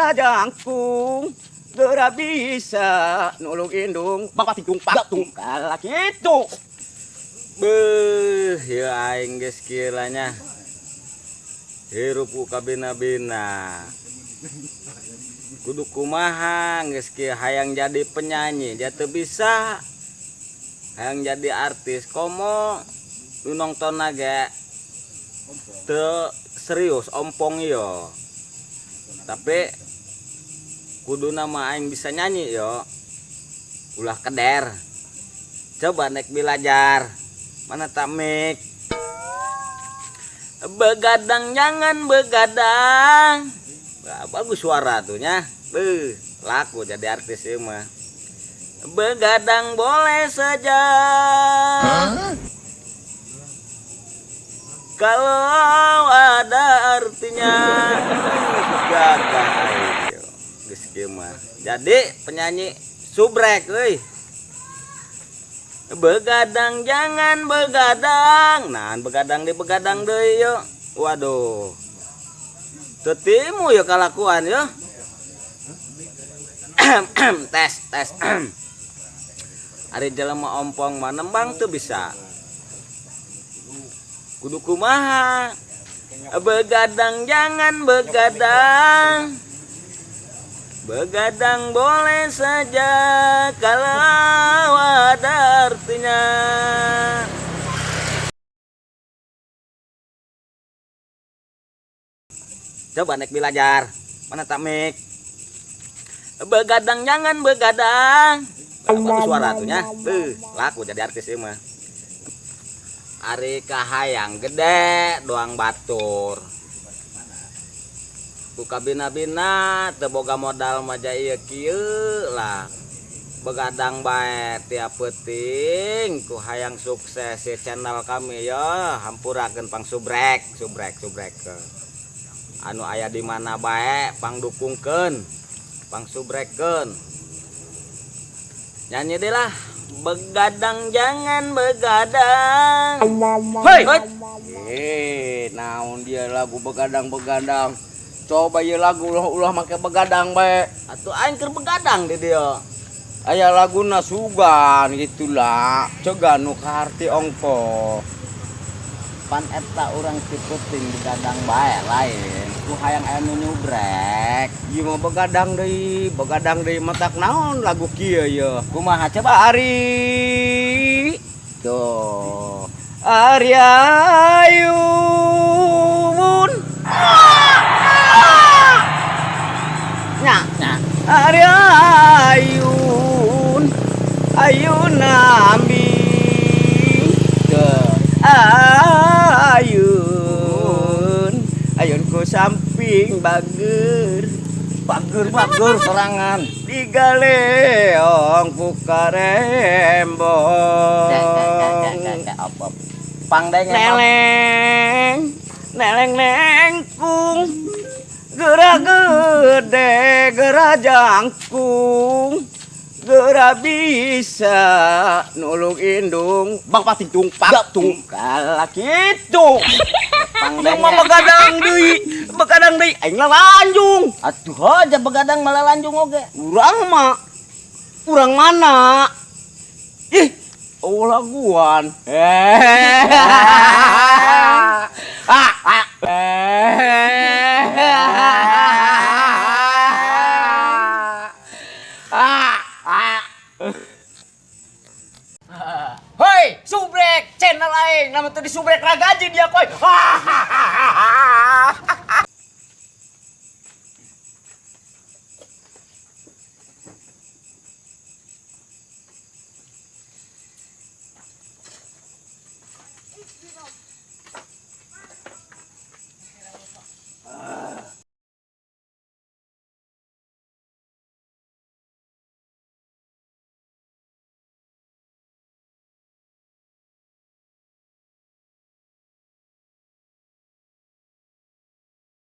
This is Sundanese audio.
Geura jangkung, geura bisa nulung indung, bang pating pak tung kalah kitu. Beuh, ya aing geus kieu lah nya. Hirup ku kabina-bina. Kudu kumaha geus kieu hayang jadi penyanyi, dia teu bisa. Hayang jadi artis komo nu nongtonna ge teu serius ompong yo. Tapi kuduna mah aing bisa nyanyi yo. Ulah keder. Coba nek belajar. Mana tak mik. Begadang jangan begadang. Wah, bagus suara tuh nya. Beuh, laku jadi artis ieu mah. Begadang boleh saja. Huh? Kalau ada artinya. Gagah aing geus kieu mah. Jadi penyanyi subrek euy. Begadang jangan begadang. Nah, begadang di begadang deui yo. Waduh. Teu timu yo kalakuan yo. Tes, tes. Ari jelema ompong mah nembang teu bisa. Kudu kumaha? Begadang jangan begadang. Begadang boleh saja kalau ada artinya. Coba nek belajar. Mana tak mik? Begadang jangan begadang. Bagus suara tuh nya. Beuh, laku jadi artis ieu mah. Ari kahayang gede doang batur. Ku kabina-bina teu boga modal mah ja ieu kieu lah. Begadang bae tiap peuting ku hayang sukses si channel kami yo, hampurakeun pang subrek, subrek, subrek. Anu aya di mana bae pangdukungkeun, pangsubrekeun. Nyanyi deh lah. Begadang jangan begadang. Hei. Hei. Naon dia lagu begadang-begadang. Coba ieu lagu ulah-ulah make begadang bae. Atuh aing keur begadang di dieu. Aya laguna sugan gitulah. Coga nu kaharti ongko. Pan eta urang ti peuting begadang bae lain. Ku hayang aya nu nyubrek. Ieu mah begadang deui matak naon lagu kieu ye. Kumaha coba? Ari tuh. Ari ayun. Nya, nya. Ari ayun. Ayun ambi. Tuh. Ayun. Ayun ku samping bager. Bager bager serangan. Digaleong ku karembong. Apa? Pangdeng neleng. Neleng nengkung. Geura gede, geura jangkung. Geura bisa nulung indung. Bang pating tung pak tung kalah kitu. Pangdeng mah begadang deui, begadang deui aing lalanjung. Atuh aja begadang malah lanjung oge. Urang mah urang mana? Ih, oh laguan. Hoi, subrek channel aing, nama teu disubrek ragaji dia koi.